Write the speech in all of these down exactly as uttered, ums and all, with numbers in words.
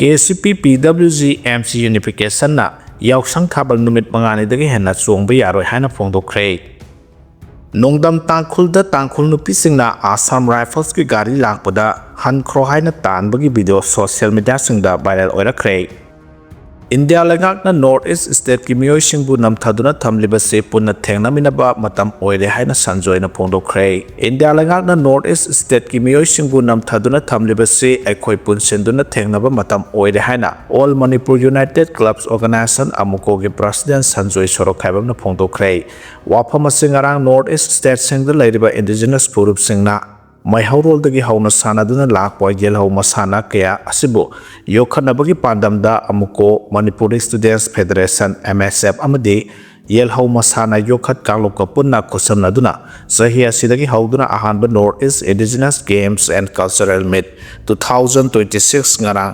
ꯑꯦ ꯁꯤ ꯄꯤ ꯄꯤ W G M C ꯌꯨꯅꯤꯐꯤꯀꯦꯁꯟꯅ ꯌꯥꯎꯁꯪ ꯊꯥꯕꯜ ꯅꯨꯃꯤꯠ ꯃꯉꯥꯅꯤꯗꯒꯤ ꯍꯦꯟꯅ ꯆꯣꯡꯕ ꯌꯥꯔꯣꯏ ꯍꯥꯏꯅ ꯐꯣꯡꯗꯣꯛꯈ꯭ꯔꯦ꯫ ꯅꯣꯡꯗꯝ ꯇꯥꯡꯈꯨꯜꯗ ꯇꯥꯡꯈꯨꯜ ꯅꯨꯄꯤꯁꯤꯡꯅ ꯑꯁꯥꯝ ꯔꯥꯏꯐꯜꯁꯀꯤ ꯒꯥꯔꯤ ꯂꯥꯛꯄꯗ ꯍꯟꯈ꯭ꯔꯣ ꯍꯥꯏꯅ ꯇꯥꯟꯕꯒꯤ ꯚꯤꯗꯤꯑꯣ ꯁꯣꯁꯤꯌꯦꯜ ꯃꯤꯗꯤꯌꯥꯁꯤꯡꯗ ꯚꯥꯏꯔꯦꯜ ꯑꯣꯏꯔꯛꯈ꯭ꯔꯦ꯫ ꯏꯟꯗꯤꯌꯥ ꯂꯩꯉꯥꯛꯅ ꯅꯣꯔꯠ ꯏꯁ ꯁ꯭ꯇꯦꯠꯀꯤ ꯃꯤꯑꯣꯏꯁꯤꯡꯕꯨ ꯅꯝꯊꯗꯨꯅ ꯊꯝꯂꯤꯕꯁꯤ ꯄꯨꯟꯅ ꯊꯦꯡꯅꯃꯤꯟꯅꯕ ꯃꯇꯝ ꯑꯣꯏꯔꯦ ꯍꯥꯏꯅ ꯁꯟꯖꯣꯏꯅ ꯐꯣꯡꯗꯣꯛꯈ꯭ꯔꯦ꯫ ꯏꯟꯗꯤꯌꯥ ꯂꯩꯉꯥꯛꯅ ꯅꯣꯔꯠ ꯏꯁ ꯁ꯭ꯇꯦꯠꯀꯤ ꯃꯤꯑꯣꯏꯁꯤꯡꯕꯨ ꯅꯝꯊꯗꯨꯅ ꯊꯝꯂꯤꯕꯁꯤ ꯑꯩꯈꯣꯏ ꯄꯨꯟꯁꯤꯟꯗꯨꯅ ꯊꯦꯡꯅꯕ ꯃꯇꯝ ꯑꯣꯏꯔꯦ ꯍꯥꯏꯅ all Manipur united clubs organisation, ꯑꯃꯨꯀꯣꯒꯤ ꯄ꯭ꯔꯁꯤꯗꯦꯟ ꯁꯟꯖꯣꯏ ꯁꯣꯔꯣꯛꯈꯥꯏꯕꯝꯅ ꯐꯣꯡꯗꯣꯛꯈ꯭ꯔꯦ꯫ ꯋꯥꯐꯝ ꯑꯁꯤ ꯉꯔꯥꯡ ꯅꯣꯔꯠ ꯏꯁ ꯁ꯭ꯇꯦꯠꯁꯤꯡꯗ ꯂꯩꯔꯤꯕ ꯏꯟꯗꯤꯖꯤꯅꯁ ꯐꯨꯔꯨꯞꯁꯤꯡꯅ ꯃꯩꯍꯧꯔꯣꯜꯗꯒꯤ ꯍꯧꯅ ꯁꯥꯟꯅꯗꯨꯅ ꯂꯥꯛꯄ ꯌꯦꯜꯍꯧ ꯃꯁꯥꯟꯅ ꯀꯌꯥ ꯑꯁꯤꯕꯨ ꯌꯣꯛꯈꯠꯅꯕꯒꯤ ꯄꯥꯟꯗꯝꯗ ꯑꯃꯨꯀꯣ, ꯃꯅꯤꯄꯨꯔꯤ ꯁ꯭ꯇꯨꯗꯦꯟꯠꯁ ꯐꯦꯗꯔꯦꯁꯟ, ꯑꯦꯝ ꯑꯦꯁ ꯑꯦꯐ, ꯑꯃꯗꯤ ꯌꯦꯜꯍꯧ ꯃꯁꯥꯟꯅ ꯌꯣꯛꯈꯠ ꯀꯥꯡꯂꯨꯞꯀ ꯄꯨꯟꯅ ꯈꯨꯠꯁꯝꯅꯗꯨꯅ ꯆꯍꯤ ꯑꯁꯤꯗꯒꯤ ꯍꯧꯗꯨꯅ ꯑꯍꯥꯟꯕ north east indigenous games and cultural meet two thousand twenty six ꯉꯔꯥꯡ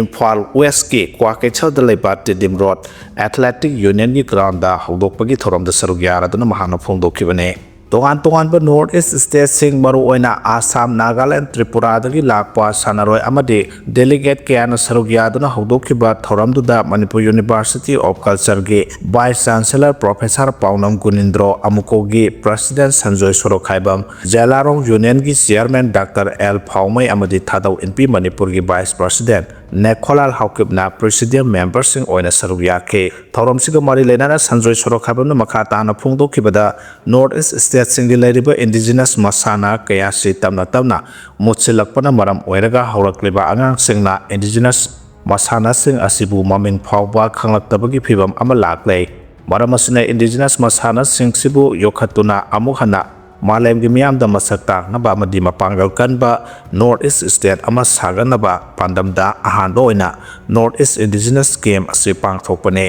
ꯏꯝꯐꯥꯜ ꯋꯦꯁꯀꯤ ꯀ꯭ꯋꯥꯀꯩꯊꯦꯜꯗ ꯂꯩꯕ ꯇꯤꯗꯤꯝ ꯔꯣꯗ ꯑꯦꯊꯂꯦꯇꯤꯛ ꯌꯨꯅꯤꯌꯟꯒꯤ ꯒ꯭ꯔꯥꯎꯟꯗ ꯍꯧꯗꯣꯛꯄꯒꯤ ꯊꯧꯔꯝꯗ ꯁꯔꯨꯛ ꯌꯥꯔꯗꯨꯅ ꯃꯍꯥꯛꯅ ꯐꯣꯡꯗꯣꯛꯈꯤꯕꯅꯤ꯫ ꯇꯣꯉꯥꯟ ꯇꯣꯉꯥꯟꯕ ꯅꯣꯔꯠ ꯏꯁ ꯁ꯭ꯇꯦꯠꯁꯤꯡ, ꯃꯔꯨꯑꯣꯏꯅ ꯑꯁꯥꯝ, ꯅꯥꯒꯥꯂꯦꯟ, ꯇ꯭ꯔꯤꯄꯨꯔꯥꯗꯒꯤ ꯂꯥꯛꯄ ꯁꯥꯟꯅꯔꯣꯏ ꯑꯃꯗꯤ ꯗꯦꯂꯤꯒꯦꯠ ꯀꯌꯥꯅ ꯁꯔꯨꯛ ꯌꯥꯗꯨꯅ ꯍꯧꯗꯣꯛꯈꯤꯕ ꯊꯧꯔꯝꯗꯨꯗ ꯃꯅꯤꯄꯨꯔ ꯌꯨꯅꯤꯚꯔꯁꯤꯇꯤ ꯑꯣꯐ ꯀꯜꯆꯔꯒꯤ vice chancellor professor Paonam Gunindro, ꯑꯃꯨꯀꯣꯒꯤ ꯄ꯭ꯔꯁꯤꯗꯦꯟ ꯁꯟꯖꯣꯏ ꯁꯣꯔꯣꯛꯈꯥꯏꯕꯝ, ꯖꯦꯂꯥꯔꯣꯡ ꯌꯨꯅꯤꯌꯟꯒꯤ ꯆꯤꯌꯔꯃꯦꯟ ꯗꯥꯛꯇꯔ ꯑꯦꯜ ꯐꯥꯎꯃꯩ ꯑꯃꯗꯤ ꯊꯥꯗꯧ ꯏꯟꯄꯤ ꯃꯅꯤꯄꯨꯔꯒꯤ ꯚꯥꯏꯁ ꯄ꯭ꯔꯁꯤꯗꯦꯟ ꯅꯦꯈꯣꯂꯥꯜ ꯍꯥꯎꯀꯤꯞꯅ ꯄ꯭ꯔꯤꯁꯤꯗꯤꯌꯝ ꯃꯦꯝꯕꯔꯁꯤꯡ ꯑꯣꯏꯅ ꯁꯔꯨꯛ ꯌꯥꯈꯤ꯫ ꯊꯧꯔꯝꯁꯤꯒ ꯃꯔꯤ ꯂꯩꯅꯅ ꯁꯟꯖꯣꯏ ꯁꯣꯔꯣꯛꯈꯥꯏꯕꯝꯅ ꯃꯈꯥ ꯇꯥꯅ ꯐꯣꯡꯗꯣꯛꯈꯤꯕꯗ, ꯅꯣꯔꯠ ꯏꯁ ꯁ꯭ꯇꯦꯠꯁꯤꯡꯒꯤ ꯂꯩꯔꯤꯕ ꯏꯟꯗꯤꯖꯤꯅꯁ ꯃꯁꯥꯟꯅ ꯀꯌꯥꯁꯤ ꯇꯞꯅ ꯇꯞꯅ ꯃꯨꯠꯁꯤꯜꯂꯛꯄꯅ ꯃꯔꯝ ꯑꯣꯏꯔꯒ ꯍꯧꯔꯛꯂꯤꯕ ꯑꯉꯥꯡꯁꯤꯡꯅ ꯏꯟꯗꯤꯖꯤꯅꯁ ꯃꯁꯥꯟꯅꯁꯤꯡ ꯑꯁꯤꯕꯨ ꯃꯃꯤꯡ ꯐꯥꯎꯕ ꯈꯪꯂꯛꯇꯕꯒꯤ ꯐꯤꯚꯝ ꯑꯃ ꯂꯥꯛꯂꯦ꯫ ꯃꯔꯝ ꯑꯁꯤꯅ ꯏꯟꯗꯤꯖꯤꯅꯁ ꯃꯁꯥꯟꯅꯁꯤꯡꯁꯤꯕꯨ ꯌꯣꯛꯈꯠꯇꯨꯅ ꯑꯃꯨꯛ ꯍꯟꯅ ꯃꯥꯂꯦꯝꯒꯤ ꯃꯤꯌꯥꯝꯗ ꯃꯁꯛ ꯇꯥꯛꯅꯕ ꯑꯃꯗꯤ ꯃꯄꯥꯡꯒꯜ ꯀꯟꯕ ꯅꯣꯔꯠ ꯏꯁ ꯁ꯭ꯇꯦꯠ ꯑꯃ ꯁꯥꯒꯠꯅꯕ ꯄꯥꯟꯗꯝꯗ ꯑꯍꯥꯟꯕ ꯑꯣꯏꯅ ꯅꯣꯔꯠ ꯏꯁ ꯏꯟꯗꯤꯖꯤꯅꯁ ꯒꯦꯝ ꯑꯁꯤ ꯄꯥꯡꯊꯣꯛꯄꯅꯤ꯫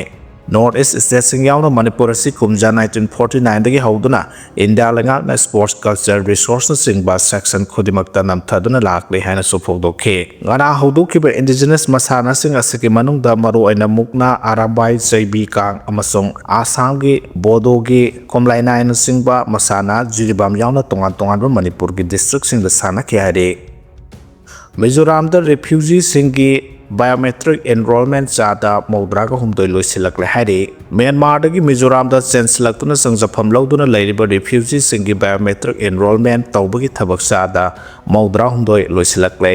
ꯅꯣꯔꯠ ꯏꯁ ꯁ꯭ꯇꯦꯠꯁꯤꯡ ꯌꯥꯎꯅ ꯃꯅꯤꯄꯨꯔ ꯑꯁꯤ ꯀꯨꯝꯖꯥ ꯅꯥꯏꯟꯇꯤꯟ ꯐꯣꯔꯇꯤ ꯅꯥꯏꯟꯗꯒꯤ ꯍꯧꯗꯨꯅ ꯏꯟꯗꯤꯌꯥ ꯂꯩꯉꯥꯛꯅ ꯁ꯭ꯄꯣꯔꯠꯁ, ꯀꯜꯆꯔ, ꯔꯤꯁꯣꯔꯁꯅꯆꯤꯡꯕ ꯁꯦꯛꯁꯟ ꯈꯨꯗꯤꯡꯃꯛꯇ ꯅꯝꯊꯗꯨꯅ ꯂꯥꯛꯂꯤ ꯍꯥꯏꯅꯁꯨ ꯐꯣꯡꯗꯣꯛꯈꯤ꯫ ꯉꯔꯥꯡ ꯍꯧꯗꯣꯛꯈꯤꯕ ꯏꯟꯗꯤꯖꯤꯅꯁ ꯃꯁꯥꯟꯅꯁꯤꯡ ꯑꯁꯤꯒꯤ ꯃꯅꯨꯡꯗ ꯃꯔꯨꯑꯣꯏꯅ ꯃꯨꯛꯅꯥ, ꯑꯔꯥꯕꯥꯏ, ꯆꯩꯕꯤ ꯀꯥꯡ ꯑꯃꯁꯨꯡ ꯑꯁꯥꯝꯒꯤ ꯕꯣꯗꯣꯒꯤ ꯈꯣꯝꯂꯥꯏꯅꯥꯏꯅꯆꯤꯡꯕ ꯃꯁꯥꯟꯅ ꯖꯤꯔꯤꯕꯥꯝ ꯌꯥꯎꯅ ꯇꯣꯉꯥꯟ ꯇꯣꯉꯥꯟꯕ ꯃꯅꯤꯄꯨꯔꯒꯤ ꯗꯤꯁꯇ꯭ꯔꯤꯛꯁꯤꯡꯗ ꯁꯥꯟꯅꯈꯤ ꯍꯥꯏꯔꯤ꯫ ꯃꯤꯖꯣꯔꯥꯝꯗ ꯔꯤꯐ꯭ꯌꯨꯖꯤꯁꯤꯡꯒꯤ Biometric enrollment ꯆꯥꯗ ꯃꯧꯗ꯭ꯔꯥꯒ ꯍꯨꯝꯗꯣꯏ ꯂꯣꯏꯁꯤꯜꯂꯛꯂꯦ ꯍꯥꯏꯔꯤ꯫ ꯃ꯭ꯌꯥꯟꯃꯥꯔꯗꯒꯤ ꯃꯤꯖꯣꯔꯥꯝꯗ ꯆꯦꯟꯁꯤꯜꯂꯛꯇꯨꯅ ꯆꯪꯖꯐꯝ ꯂꯧꯗꯨꯅ ꯂꯩꯔꯤꯕ refugeeꯁꯤꯡꯒꯤ biometric enrollment ꯇꯧꯕꯒꯤ ꯊꯕꯛ ꯆꯥꯗ ꯃꯧꯗ꯭ꯔꯥ ꯍꯨꯝꯗꯣꯏ ꯂꯣꯏꯁꯤꯜꯂꯛꯂꯦ꯫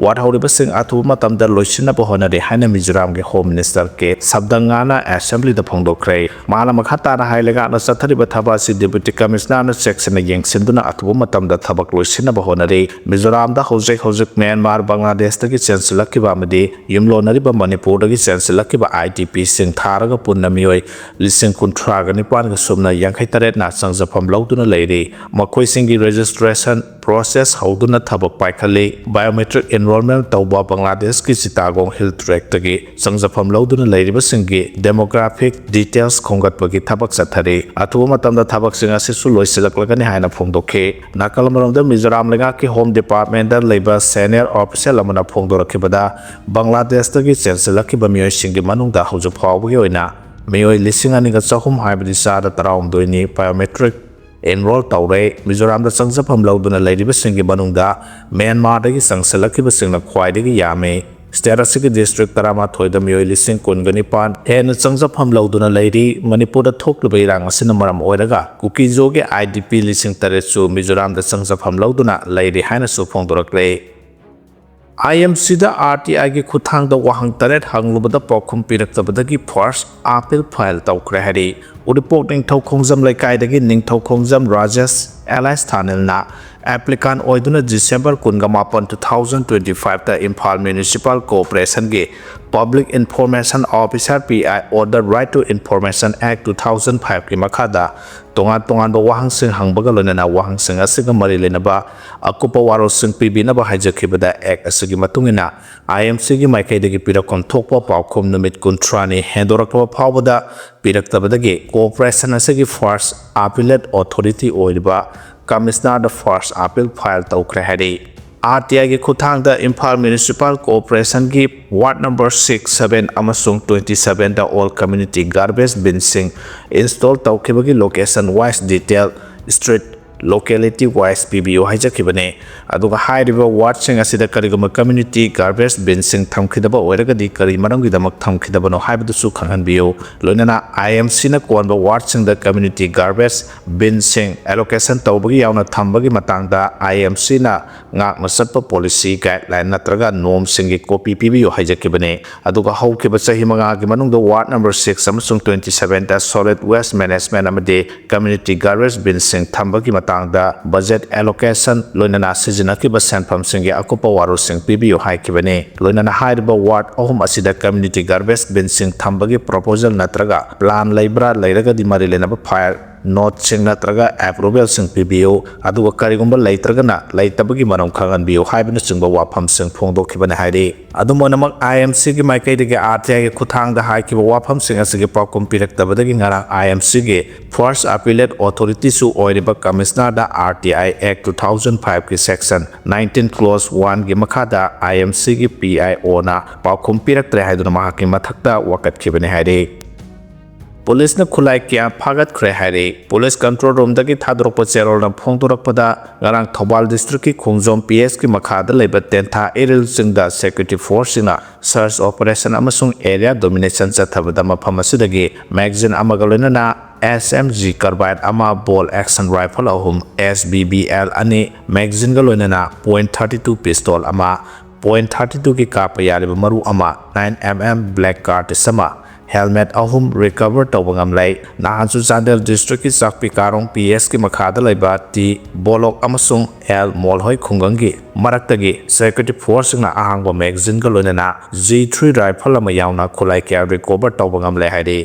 ꯋꯥꯠꯍꯧꯔꯤꯕꯁꯤꯡ ꯑꯊꯨꯕ ꯃꯇꯝꯗ ꯂꯣꯏꯁꯤꯟꯅꯕ ꯍꯣꯠꯅꯔꯤ ꯍꯥꯏꯅ ꯃꯤꯖꯣꯔꯥꯝꯒꯤ Home Minister ꯀꯦ ꯁꯕꯗꯪꯉꯥꯅ Assemblyꯗ ꯐꯣꯡꯗꯣꯛꯈ꯭ꯔꯦ꯫ ꯃꯥꯅ ꯃꯈꯥ ꯇꯥꯅ ꯍꯥꯏ, ꯂꯩꯉꯥꯛꯅ ꯆꯠꯊꯔꯤꯕ ꯊꯕꯛ ꯑꯁꯤ Deputy Commissionerꯅ ꯆꯦꯛꯁꯤꯟꯅ ꯌꯦꯡꯁꯤꯟꯗꯨꯅ ꯑꯊꯨꯕ ꯃꯇꯝꯗ ꯊꯕꯛ ꯂꯣꯏꯁꯤꯟꯅꯕ ꯍꯣꯠꯅꯔꯤ꯫ ꯃꯤꯖꯣꯔꯥꯝꯗ ꯍꯧꯖꯤꯛ ꯍꯧꯖꯤꯛ ꯃ꯭ꯌꯥꯟꯃꯥꯔ, ꯕꯪꯒ꯭ꯂꯥꯗꯦꯁꯇꯒꯤ ꯆꯦꯟꯁꯤꯜꯂꯛꯈꯤꯕ ꯑꯃꯗꯤ ꯌꯨꯝꯂꯣꯟꯅꯔꯤꯕ ꯃꯅꯤꯄꯨꯔꯗꯒꯤ ꯆꯦꯟꯁꯤꯜꯂꯛꯈꯤꯕ IDPꯁꯤꯡ ꯊꯥꯔꯒ ꯄꯨꯟꯅ ꯃꯤꯑꯣꯏ ꯂꯤꯁꯤꯡ ꯀꯨꯟꯊ꯭ꯔꯥꯒ ꯅꯤꯄꯥꯟꯒ ꯁꯨꯞꯅ ꯌꯥꯡꯈꯩ ꯇꯔꯦꯠꯅ ꯆꯪꯖꯐꯝ ꯂꯧꯗꯨꯅ ꯂꯩꯔꯤ꯫ ꯃꯈꯣꯏꯁꯤꯡꯒꯤ registration process ꯍꯧꯗꯨꯅ ꯊꯕꯛ ꯄꯥꯏꯈꯠꯂꯤ꯫ Biometric enrollment ꯇꯧꯕ ꯕꯪꯒ꯭ꯂꯥꯗꯦꯁꯀꯤ ꯆꯤꯇꯥꯒꯣꯡ Hill Tractꯇꯒꯤ ꯆꯪꯖꯐꯝ ꯂꯧꯗꯨꯅ ꯂꯩꯔꯤꯕꯁꯤꯡꯒꯤ demographic details ꯈꯣꯝꯒꯠꯄꯒꯤ ꯊꯕꯛ ꯆꯠꯊꯔꯤ꯫ ꯑꯊꯨꯕ ꯃꯇꯝꯗ ꯊꯕꯛꯁꯤꯡ ꯑꯁꯤꯁꯨ ꯂꯣꯏꯁꯤꯜꯂꯛꯂꯒꯅꯤ ꯍꯥꯏꯅ ꯐꯣꯡꯗꯣꯛꯈꯤ꯫ ꯅꯥꯀꯜ ꯑꯃꯔꯣꯝꯗ ꯃꯤꯖꯣꯔꯥꯝ ꯂꯩꯉꯥꯛꯀꯤ Home Departmentꯇ ꯂꯩꯕ senior official ꯑꯃꯅ ꯐꯣꯡꯗꯣꯔꯛꯈꯤꯕꯗ, ꯕꯪꯒ꯭ꯂꯥꯗꯦꯁꯇꯒꯤ ꯆꯦꯟꯁꯤꯜꯂꯛꯈꯤꯕ ꯃꯤꯑꯣꯏꯁꯤꯡꯒꯤ ꯃꯅꯨꯡꯗ ꯍꯧꯖꯤꯛ ꯐꯥꯎꯕꯒꯤ ꯑꯣꯏꯅ ꯃꯤꯑꯣꯏ ꯂꯤꯁꯤꯡ ꯑꯅꯤꯒ ꯆꯍꯨꯝ ꯍꯥꯏꯕꯗꯤ ꯆꯥꯗ ꯇꯔꯥꯍꯨꯝꯗꯣꯏꯅꯤ biometric enroll ꯇꯧꯔꯦ꯫ ꯃꯤꯖꯣꯔꯥꯝꯗ ꯆꯪꯖꯐꯝ ꯂꯧꯗꯨꯅ ꯂꯩꯔꯤꯕꯁꯤꯡꯒꯤ ꯃꯅꯨꯡꯗ ꯃ꯭ꯌꯥꯟꯃꯥꯔꯗꯒꯤ ꯆꯪꯁꯤꯜꯂꯛꯈꯤꯕꯁꯤꯡꯅ ꯈ꯭ꯋꯥꯏꯗꯒꯤ ꯌꯥꯝꯃꯤ꯫ State ꯑꯁꯤꯒꯤ district ꯇꯔꯥꯃꯥꯊꯣꯏꯗ ꯃꯤꯑꯣꯏ ꯂꯤꯁꯤꯡ ꯀꯨꯟꯒ ꯅꯤꯄꯥꯟ ꯍꯦꯟꯅ ꯆꯪꯖꯐꯝ ꯂꯧꯗꯨꯅ ꯂꯩꯔꯤ꯫ ꯃꯅꯤꯄꯨꯔꯗ ꯊꯣꯛꯂꯤꯕ ꯏꯔꯥꯡ ꯑꯁꯤꯅ ꯃꯔꯝ ꯑꯣꯏꯔꯒ ꯀꯨꯀꯤꯖꯣꯒꯤ IDP ꯂꯤꯁꯤꯡ ꯇꯔꯦꯠꯁꯨ ꯃꯤꯖꯣꯔꯥꯝꯗ ꯆꯪꯖꯐꯝ ꯂꯧꯗꯨꯅ ꯂꯩꯔꯤ ꯍꯥꯏꯅꯁꯨ ꯐꯣꯡꯗꯣꯔꯛꯂꯦ꯫ IMCꯗ RTIꯒꯤ ꯈꯨꯠꯊꯥꯡꯗ ꯋꯥꯍꯪ ꯇꯔꯦꯠ ꯍꯪꯂꯨꯕꯗ ꯄꯥꯎꯈꯨꯝ ꯄꯤꯔꯛꯇꯕꯗꯒꯤ first appeal file ꯇꯧꯈ꯭ꯔꯦ ꯍꯥꯏꯔꯤ꯫ ꯎꯔꯤꯄꯣꯛ ꯅꯤꯡꯊꯧ ꯈꯣꯡꯖꯝ ꯂꯩꯀꯥꯏꯗꯒꯤ ꯅꯤꯡꯊꯧ ꯈꯣꯡꯖꯝ ꯔꯥꯖꯦꯁ alias ꯊꯥꯅꯤꯜꯅ applicant ꯑꯣꯏꯗꯨꯅ December ꯀꯨꯟꯒ ꯃꯥꯄꯟ, two thousand twenty fiveꯇ Imphal Municipal Corporationꯒꯤ Public Information Officer, PI, or the Right to Information Act two thousand fiveꯀꯤ ꯃꯈꯥꯗ ꯇꯣꯉꯥꯟ ꯇꯣꯉꯥꯟꯕ ꯋꯥꯍꯪꯁꯤꯡ ꯍꯪꯕꯒ ꯂꯣꯏꯅꯅ ꯋꯥꯍꯪꯁꯤꯡ ꯑꯁꯤꯒ ꯃꯔꯤ ꯂꯩꯅꯕ ꯑꯀꯨꯞꯄ ꯋꯥꯔꯣꯜꯁꯤꯡ ꯄꯤꯕꯤꯅꯕ ꯍꯥꯏꯖꯈꯤꯕꯗ, Act ꯑꯁꯤꯒꯤ ꯃꯇꯨꯡ ꯏꯟꯅ IMCꯒꯤ ꯃꯥꯏꯀꯩꯗꯒꯤ ꯄꯤꯔꯛꯐꯝ ꯊꯣꯛꯄ ꯄꯥꯎꯈꯨꯝ ꯅꯨꯃꯤꯠ ꯀꯨꯟꯊ꯭ꯔꯥꯅꯤ ꯍꯦꯟꯗꯣꯔꯛꯂꯕ ꯐꯥꯎꯕꯗ ꯄꯤꯔꯛꯇꯕꯗꯒꯤ corporation ꯑꯁꯤꯒꯤ first appellate authority ꯑꯣꯏꯔꯤꯕ Commissionerꯗ first appeal file ꯇꯧꯈ꯭ꯔꯦ ꯍꯥꯏꯔꯤ꯫ RTIꯒꯤ ꯈꯨꯠꯊꯥꯡꯗ Imphal Municipal Corporationꯒꯤ ward number six, seven ꯑꯃꯁꯨꯡ twenty sevenꯗ all community garbage binꯁꯤꯡ install ꯇꯧꯈꯤꯕꯒꯤ location wise detail, street locality wise ꯄꯤꯕꯤꯌꯨ ꯍꯥꯏꯖꯈꯤꯕꯅꯤ꯫ ꯑꯗꯨꯒ ꯍꯥꯏꯔꯤꯕ wardꯁꯤꯡ ꯑꯁꯤꯗ ꯀꯔꯤꯒꯨꯝꯕ community garbage binꯁꯤꯡ ꯊꯝꯈꯤꯗꯕ ꯑꯣꯏꯔꯒꯗꯤ ꯀꯔꯤ ꯃꯔꯝꯒꯤꯗꯃꯛ ꯊꯝꯈꯤꯗꯕꯅꯣ ꯍꯥꯏꯕꯗꯨꯁꯨ ꯈꯪꯍꯟꯕꯤꯌꯨ꯫ ꯂꯣꯏꯅꯅ IMCꯅ ꯀꯣꯟꯕ wardꯁꯤꯡꯗ community garbage binꯁꯤꯡ allocation ꯇꯧꯕꯒꯤ ꯌꯥꯎꯅ ꯊꯝꯕꯒꯤ ꯃꯇꯥꯡꯗ IMCꯅ ꯉꯥꯛꯅ ꯆꯠꯄ policy, guideline ꯅꯠꯇ꯭ꯔꯒ normꯁꯤꯡꯒꯤ copy ꯄꯤꯕꯤꯌꯨ ꯍꯥꯏꯖꯈꯤꯕꯅꯤ꯫ ꯑꯗꯨꯒ ꯍꯧꯈꯤꯕ ꯆꯍꯤ ꯃꯉꯥꯒꯤ ꯃꯅꯨꯡꯗ ward number six ꯑꯃꯁꯨꯡ twenty sevenꯗ solid waste management ꯑꯃꯗꯤ community garbage binꯁꯤꯡ ꯊꯝꯕꯒꯤ ꯃꯇꯥꯡꯗ budget allocation, ꯂꯣꯏꯅꯅ ꯁꯤꯖꯤꯟꯅꯈꯤꯕ ꯁꯦꯟꯐꯝꯁꯤꯡꯒꯤ ꯑꯀꯨꯞꯄ ꯋꯥꯔꯣꯜꯁꯤꯡ ꯄꯤꯕꯤꯌꯨ ꯍꯥꯏꯈꯤꯕꯅꯤ꯫ ꯂꯣꯏꯅꯅ ꯍꯥꯏꯔꯤꯕ ward ꯑꯍꯨꯝ ꯑꯁꯤꯗ community garbage binꯁꯤꯡ ꯊꯝꯕꯒꯤ proposal ꯅꯠꯇ꯭ꯔꯒ plan ꯂꯩꯕ꯭ꯔꯥ, ꯂꯩꯔꯒꯗꯤ ꯃꯔꯤ ꯂꯩꯅꯕ file noteꯁꯤꯡ ꯅꯠꯇ꯭ꯔꯒ approvalꯁꯤꯡ ꯄꯤꯕꯤꯌꯨ, ꯑꯗꯨꯒ ꯀꯔꯤꯒꯨꯝꯕ ꯂꯩꯇ꯭ꯔꯒꯅ ꯂꯩꯇꯕꯒꯤ ꯃꯔꯝ ꯈꯪꯍꯟꯕꯤꯌꯨ ꯍꯥꯏꯕꯅꯆꯤꯡꯕ ꯋꯥꯐꯝꯁꯤꯡ ꯐꯣꯡꯗꯣꯛꯈꯤꯕꯅꯤ ꯍꯥꯏꯔꯤ꯫ ꯑꯗꯨꯝ ꯑꯣꯏꯅꯃꯛ, IMCꯒꯤ ꯃꯥꯏꯀꯩꯗꯒꯤ RTIꯒꯤ ꯈꯨꯠꯊꯥꯡꯗ ꯍꯥꯏꯈꯤꯕ ꯋꯥꯐꯝꯁꯤꯡ ꯑꯁꯤꯒꯤ ꯄꯥꯎꯈꯨꯝ ꯄꯤꯔꯛꯇꯕꯗꯒꯤ ꯉꯔꯥꯡ IMCꯒꯤ first appellate authorityꯁꯨ ꯑꯣꯏꯔꯤꯕ commissionerꯗ RTI Act two thousand fiveꯀꯤ section nineteen clause oneꯒꯤ ꯃꯈꯥꯗ IMCꯒꯤ PIOꯅ ꯄꯥꯎꯈꯨꯝ ꯄꯤꯔꯛꯇ꯭ꯔꯦ ꯍꯥꯏꯗꯨꯅ ꯃꯍꯥꯛꯀꯤ ꯃꯊꯛꯇ ꯋꯥꯀꯠꯈꯤꯕꯅꯤ ꯍꯥꯏꯔꯤ꯫ ꯄꯨꯂꯤꯁꯅ ꯈꯨꯠꯂꯥꯏ ꯀꯌꯥ ꯐꯥꯒꯠꯈ꯭ꯔꯦ ꯍꯥꯏꯔꯤ꯫ ꯄꯨꯂꯤꯁ control roomꯗꯒꯤ ꯊꯥꯗꯣꯔꯛꯄ ꯆꯦꯔꯣꯜꯅ ꯐꯣꯡꯗꯣꯔꯛꯄꯗ, ꯉꯔꯥꯡ ꯊꯧꯕꯥꯜ districtꯀꯤ ꯈꯣꯡꯖꯣꯝ PHꯀꯤ ꯃꯈꯥꯗ ꯂꯩꯕ ꯇꯦꯟꯊꯥ ꯏꯔꯤꯜ ꯆꯤꯡꯗ security forceꯁꯤꯡꯅ search operation ꯑꯃꯁꯨꯡ area domination ꯆꯠꯊꯕꯗ ꯃꯐꯝ ꯑꯁꯤꯗꯒꯤ magazine ꯑꯃꯒ ꯂꯣꯏꯅꯅ SMG carbine ꯑꯃ, bolt action rifle ꯑꯍꯨꯝ, SBBL ꯑꯅꯤ, magazineꯒ ꯂꯣꯏꯅꯅ point thirty two pistol ꯑꯃ, point thirty twoꯒꯤ ꯀꯥꯞꯄ ꯌꯥꯔꯤꯕ ꯃꯔꯨ ꯑꯃ, nine MM black cartridge ꯑꯃ, helmet ꯑꯍꯨꯝ recover ꯇꯧꯕ ꯉꯝꯂꯦ꯫ ꯅꯍꯥꯟꯁꯨ ꯆꯥꯟꯗꯦꯜ districtꯀꯤ ꯆꯥꯛꯄꯤ ꯀꯥꯔꯣꯡ PHꯀꯤ ꯃꯈꯥꯗ ꯂꯩꯕ T ꯕꯣꯂꯣꯛ ꯑꯃꯁꯨꯡ L ꯃꯣꯜꯍꯣꯏ ꯈꯨꯡꯒꯪꯒꯤ ꯃꯔꯛꯇꯒꯤ security forceꯁꯤꯡꯅ ꯑꯍꯥꯡꯕ magazineꯒ ꯂꯣꯏꯅꯅ G three rifle ꯑꯃ ꯌꯥꯎꯅ ꯈꯨꯠꯂꯥꯏ ꯀꯌꯥ recover ꯇꯧꯕ ꯉꯝꯂꯦ ꯍꯥꯏꯔꯤ꯫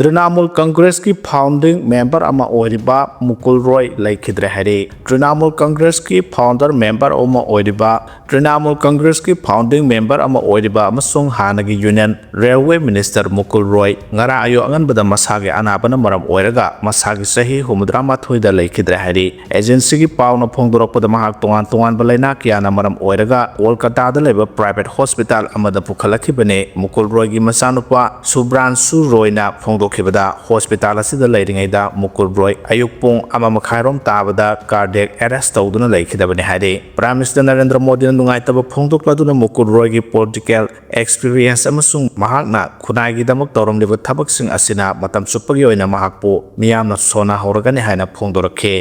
ꯇ꯭ꯔꯤꯅꯥꯃꯨꯜ ꯀꯪꯒ꯭ꯔꯦꯁꯀꯤ founding member ꯑꯃ ꯑꯣꯏꯔꯤꯕ ꯃꯨꯀꯨꯜ ꯔꯣꯏ ꯂꯩꯈꯤꯗ꯭ꯔꯦ ꯍꯥꯏꯔꯤ꯫ ꯇ꯭ꯔꯤꯅꯥꯃꯨꯜ ꯀꯪꯒ꯭ꯔꯦꯁꯀꯤ founder member ꯑꯃ ꯑꯣꯏꯔꯤꯕ, ꯇ꯭ꯔꯤꯅꯥꯃꯨꯜ ꯀꯪꯒ꯭ꯔꯦꯁꯀꯤ founding member ꯑꯃ ꯑꯣꯏꯔꯤꯕ ꯑꯃꯁꯨꯡ ꯍꯥꯟꯅꯒꯤ Union Railway Minister ꯃꯨꯀꯨꯜ ꯔꯣꯏ ꯉꯔꯥꯡ ꯑꯌꯨꯛ ꯑꯉꯟꯕꯗ ꯃꯁꯥꯒꯤ ꯑꯅꯥꯕꯅ ꯃꯔꯝ ꯑꯣꯏꯔꯒ ꯃꯁꯥꯒꯤ ꯆꯍꯤ ꯍꯨꯝꯐꯨꯇꯔꯥꯃꯥꯊꯣꯏꯗ ꯂꯩꯈꯤꯗ꯭ꯔꯦ ꯍꯥꯏꯔꯤ꯫ Agencyꯒꯤ ꯄꯥꯎꯅ ꯐꯣꯡꯗꯣꯔꯛꯄꯗ, ꯃꯍꯥꯛ ꯇꯣꯉꯥꯟ ꯇꯣꯉꯥꯟꯕ ꯂꯩꯅꯥ ꯀꯌꯥꯅ ꯃꯔꯝ ꯑꯣꯏꯔꯒ ꯀꯣꯜꯀꯇꯥꯗ ꯂꯩꯕ private hospital ꯑꯃꯗ ꯄꯨꯈꯠꯂꯛꯈꯤꯕꯅꯤ꯫ ꯃꯨꯀꯨꯜ ꯔꯣꯏꯒꯤ ꯃꯆꯥꯅꯨꯄꯥ ꯁꯨꯕ꯭ꯔꯥꯟꯁꯨ ꯔꯣꯏꯅ ꯐꯣꯡꯗꯣꯛ ꯊꯣꯛꯈꯤꯕꯗ ꯍꯣꯁꯄꯤꯇꯥꯜ ꯑꯁꯤꯗ ꯂꯩꯔꯤꯉꯩꯗ ꯃꯨꯀꯨꯜ ꯔꯣꯏ ꯑꯌꯨꯛ ꯄꯨꯡ ꯑꯃ ꯃꯈꯥꯏꯔꯣꯝ ꯇꯥꯕꯗ cardiac arrest ꯇꯧꯗꯨꯅ ꯂꯩꯈꯤꯗꯕꯅꯤ ꯍꯥꯏꯔꯤ꯫ Prime Minister ꯅꯔꯦꯟꯗ꯭ꯔ ꯃꯣꯗꯤꯅ ꯅꯨꯡꯉꯥꯏꯇꯕ ꯐꯣꯡꯗꯣꯛꯂꯗꯨꯅ ꯃꯨꯀꯨꯜ ꯔꯣꯏꯒꯤ political experience ꯑꯃꯁꯨꯡ ꯃꯍꯥꯛꯅ ꯈꯨꯟꯅꯥꯏꯒꯤꯗꯃꯛ ꯇꯧꯔꯝꯂꯤꯕ ꯊꯕꯛꯁꯤꯡ ꯑꯁꯤꯅ ꯃꯇꯝ ꯆꯨꯞꯄꯒꯤ ꯑꯣꯏꯅ ꯃꯍꯥꯛꯄꯨ ꯃꯤꯌꯥꯝꯅ ꯁꯣꯟꯅꯍꯧꯔꯒꯅꯤ ꯍꯥꯏꯅ ꯐꯣꯡꯗꯣꯔꯛꯈꯤ꯫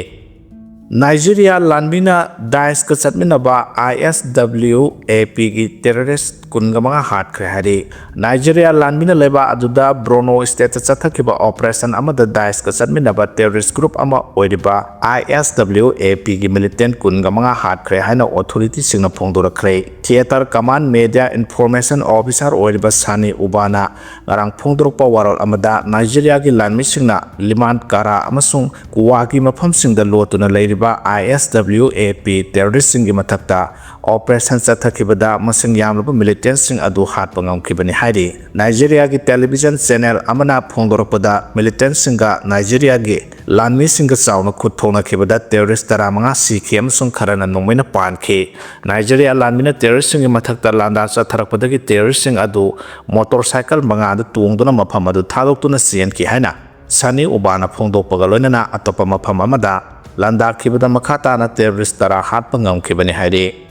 ꯅꯥꯏꯖꯦꯔꯤꯌꯥ ꯂꯥꯟꯃꯤꯅ DAISHꯀ ꯆꯠꯃꯤꯟꯅꯕ ISWAPꯒꯤ terrorist ꯀꯨꯟꯒ ꯃꯉꯥ ꯍꯥꯠꯈ꯭ꯔꯦ ꯍꯥꯏꯔꯤ꯫ ꯅꯥꯏꯖꯦꯔꯤꯌꯥ ꯂꯥꯟꯃꯤꯅ ꯂꯩꯕꯥꯛ ꯑꯗꯨꯗ Borno stateꯇ ꯆꯠꯊꯈꯤꯕ operation ꯑꯃꯗ DAISHꯀ ꯆꯠꯃꯤꯟꯅꯕ terrorist group ꯑꯃ ꯑꯣꯏꯔꯤꯕ ISWAPꯒꯤ militant ꯀꯨꯟꯒ ꯃꯉꯥ ꯍꯥꯠꯈ꯭ꯔꯦ ꯍꯥꯏꯅ authorityꯁꯤꯡꯅ ꯐꯣꯡꯗꯣꯔꯛꯈ꯭ꯔꯦ꯫ Theatre Command Media Information Officer ꯑꯣꯏꯔꯤꯕ ꯁꯥꯅꯤ ꯎꯕꯥꯅ ꯉꯔꯥꯡ ꯐꯣꯡꯗꯣꯔꯛꯄ ꯋꯥꯔꯣꯜ ꯑꯃꯗ ꯅꯥꯏꯖꯦꯔꯤꯌꯥꯒꯤ ꯂꯥꯟꯃꯤꯁꯤꯡꯅ ꯂꯤꯃꯥꯟ ꯀꯥꯔꯥ ꯑꯃꯁꯨꯡ ꯀꯨꯋꯥꯒꯤ ꯃꯐꯝꯁꯤꯡꯗ ꯂꯣꯠꯇꯨꯅ ꯂꯩꯔꯤꯕ ISWAP terroristꯁꯤꯡꯒꯤ ꯃꯊꯛꯇ operation ꯆꯠꯊꯈꯤꯕꯗ ꯃꯁꯤꯡ ꯌꯥꯝꯂꯕ militantꯁꯤꯡ ꯑꯗꯨ ꯍꯥꯠꯄ ꯉꯝꯈꯤꯕꯅꯤ ꯍꯥꯏꯔꯤ꯫ ꯅꯥꯏꯖꯦꯔꯤꯌꯥꯒꯤ television channel ꯑꯃꯅ ꯐꯣꯡꯗꯣꯔꯛꯄꯗ militantꯁꯤꯡꯒ ꯅꯥꯏꯖꯦꯔꯤꯌꯥꯒꯤ ꯂꯥꯟꯃꯤꯁꯤꯡꯒ ꯆꯥꯎꯅ ꯈꯨꯠ ꯊꯣꯛꯅꯈꯤꯕꯗ terrorist ꯇꯔꯥꯃꯉꯥ ꯁꯤꯈꯤ ꯑꯃꯁꯨꯡ ꯈꯔꯅ ꯅꯣꯡꯃꯩꯅ ꯄꯥꯟꯈꯤ꯫ ꯅꯥꯏꯖꯦꯔꯤꯌꯥ ꯂꯥꯟꯃꯤꯅ terroristꯁꯤꯡꯒꯤ ꯃꯊꯛꯇ ꯂꯥꯟꯗꯥ ꯆꯠꯊꯔꯛꯄꯗꯒꯤ terroristꯁꯤꯡ ꯑꯗꯨ motorcycle ꯃꯉꯥꯗ ꯇꯣꯡꯗꯨꯅ ꯃꯐꯝ ꯑꯗꯨ ꯊꯥꯗꯣꯛꯇꯨꯅ ꯆꯦꯟꯈꯤ ꯍꯥꯏꯅ ꯁꯥꯅꯤ ꯎꯕꯥꯅ ꯐꯣꯡꯗꯣꯛꯄꯒ ꯂꯣꯏꯅꯅ ꯑꯇꯣꯞꯄ ꯃꯐꯝ ꯑꯃꯗ ꯂꯥꯟꯗꯥꯈꯤꯕꯗ ꯃꯈꯥ ꯇꯥꯅ terrorist ꯇꯔꯥ ꯍꯥꯠꯄ ꯉꯝꯈꯤꯕꯅꯤ ꯍꯥꯏꯔꯤ꯫